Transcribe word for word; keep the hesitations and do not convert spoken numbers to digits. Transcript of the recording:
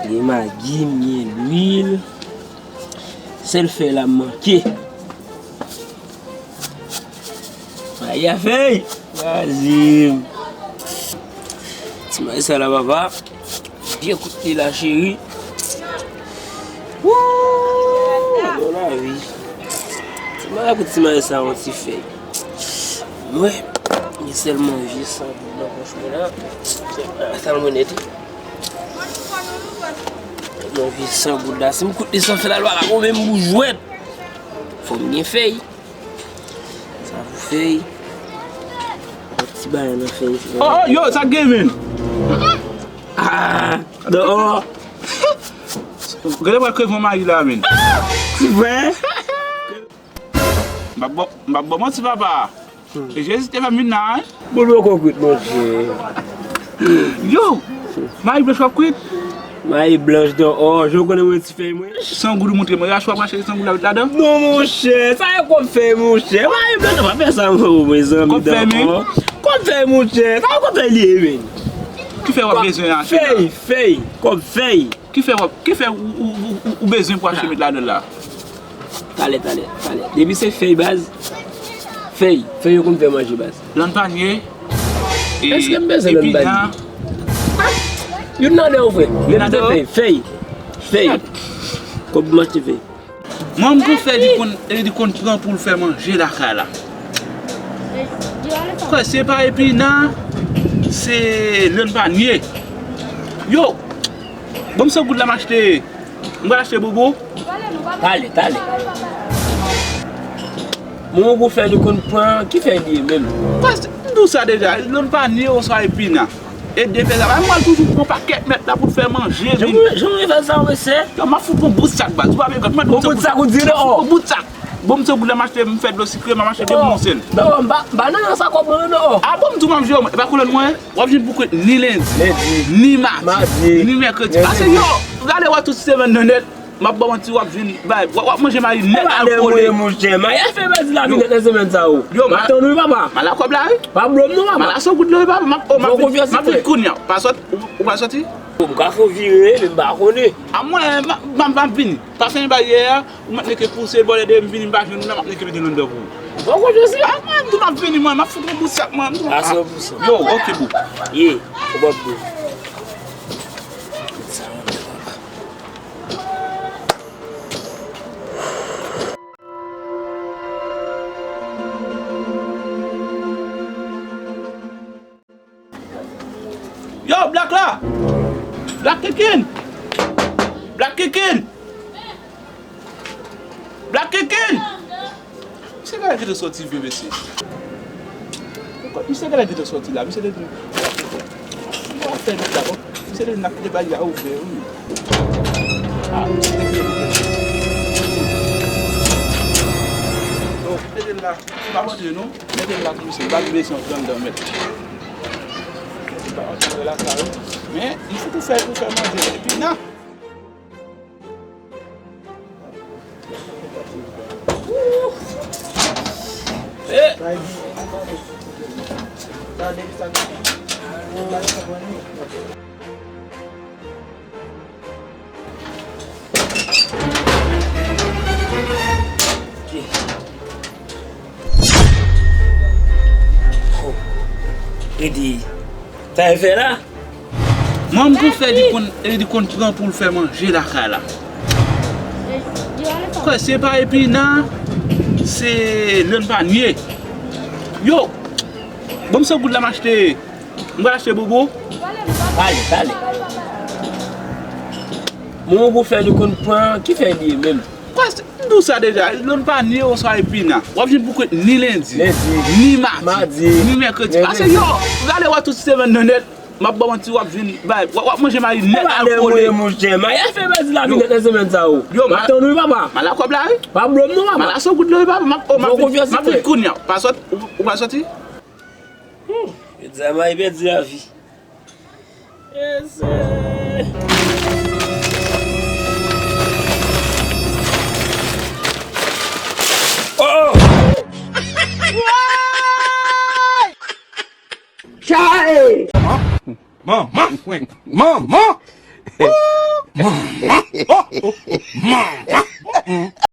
Gen magi, m gen lwil. Sèl fèy la m manke. Mayi a fèy. Razi m. Ti mayi sa la, papa. Byen kout li la, cheri. Wouuu, bon lavi. Ti mayi, kout ti mayi sa, yon ti fèy. Mwen, gen sèlman vye san goud nan pòch mwen la. Salmonèt. Mwen vye san goud la. Si m kout li san fè la lwa la, mwen menm pou jwèt. Fò m gen fèy. Sa pou fèy. Yon ti bagay nan fèy. Oh, oh, yo, sa k gen, men? Ah, dehors. Gade mwen krev mwen mayi la, men. Ti frè. M ap ba, m ap ba w manti, papa. E Jezi te fè m vin la, wi. Boul poko kwit, monchè. Yo, mayi blanch w ap kwit? Mayi blanch dehors, jan w konnen mwen ti fèy mwen. San goud ou montre mwen, rache w ap rache san goud la met ladan? Non, monchè, sa e kòb fèy, monchè. Mayi blanch, pa fè sa, non, mezanmi, dehors. Kòb fèy, men. Kòb fèy, monchè, sa e kòb fèy li ye, men. Ki fèy w ap bezwen achte la? Fèy, fèy, kòb fèy. Ki fèy w ap, ki fèy ou, ou, ou, ou, ou bezwen pou achte met ladan la? Talè, talè, talè. Depi se fèy, baz. Fèy. Fèy yo konn fè manje, baz. Lann panye. Èske m bezwen lann panye? Youn nan de yo, frè. Youn nan de yo? Fèy, fèy. Fèy. Kòb m achte fèy. Manman m konn fè li konn, li konn pran pou l fè manje lakay la. Kwè, se pa epina, se lann panye. Yo, ban m san goud la m achte. M pral achte bobo. Talè, talè. Mon gwo fè li konn pran, ki fè li ye menm? Pas, m di w sa deja, lann panye oswa epina. E de fè travay, mwen toujou pran pakèt mèt la pou l fè manje, men. Jan mwen fè sa, mesye? Yo, m ap fout yon bout sak, baz. Ou pa vle gad, mwen. Yon bout sak, ou di non. Yon bout sak. Bon, m se bout la m achte, m fè dlo sikre, m ap achte de mounsèl. Non, m pa, m pa nan sa kòb mwen, non. A bon, m di w m ap jere, e pa kolòn mwen, w ap jwenn pou kwit ni lendi, ni madi, ni mèkredi. Pase yo, gade wè tout semèn nan nèt. M ap ba w manti, w ap vin bay, w ap, w ap manje mayi nèt al kole. Monchè, mayi a fè pèdi lavi nèt nan semèn sa yo. Yo, m ap tann wi, papa. M al a kòb la, wi. Pa blo m non, papa. M al a san goud la, wi, papa. M ap, oh, m ap vin, m ap vin kounye a. Pa sòt, ou, ou pa sòti? Bon, m ka fè w vire, men m pa konnen. A mwen, m ap, m ap, m ap vini. Pa fè yon baryè a, ou mèt neke pouse bò lè de m vini, m pa jwenn ou la, m ap neke mete nan dò pou ou. Bon, kote w se? A mwen, m tou m ap vini, mwen, m ap fout yon bout sak, mwen, m tou m ap. Ase yon bout sak. Yo, ok, bro. Ye, ou p ap bro. Yo, Black la! Black Kikin! Black Kikin! Black Kikin! Misye genlè gentan sòti vre, mesye. Misye genlè gentan sòti la, misye te di. Misye te di n ap kite bal la ouvè, wi. A, misye te di. Yo, mete l la. M pa montre nou. Mete l la pou misye. Ba m bezwen antre anndan, mèt. Mete l la, antre la, sa, wi. Men, li fout ou fè, ou fè manje. Epi nan. Redi, sa e fè la? Manman m konn fè li konn, li konn pran pou l fè manje lakay la. Kwè, se pa epina, se lann panye. Yo, ban m san goud la m achte, m pral achte bobo. Pale, pale. Manman m konn fè li konn pran, ki fè li ye menm? Pas, m di w sa deja, lann panye oswa epina. W ap jwenn pou kwit ni lendi, ni madi, ni mèkredi. Pase yo, gade wè tout semèn nan nèt. M ap ba w manti, w ap vin bay, w ap, w ap manje mayi nèt al kole. Monchè, mayi a fè pèdi lavi nèt nan semèn sa yo. Yo, m ap tann wi, papa. M al a kòb la, wi. Pa blo m non, papa. M al a san goud la, wi, papa. M ap, oh, m ap vin, m ap vin kounye a. Pa sòt, ou, ou pa sòti? Hmm, pèdi la, mayi pèdi lavi. Ese. Oh, oh. Chai! Manman! Manman! Manman! Ooh! Manman. Oh, oh, oh. Manman. Mm, mm.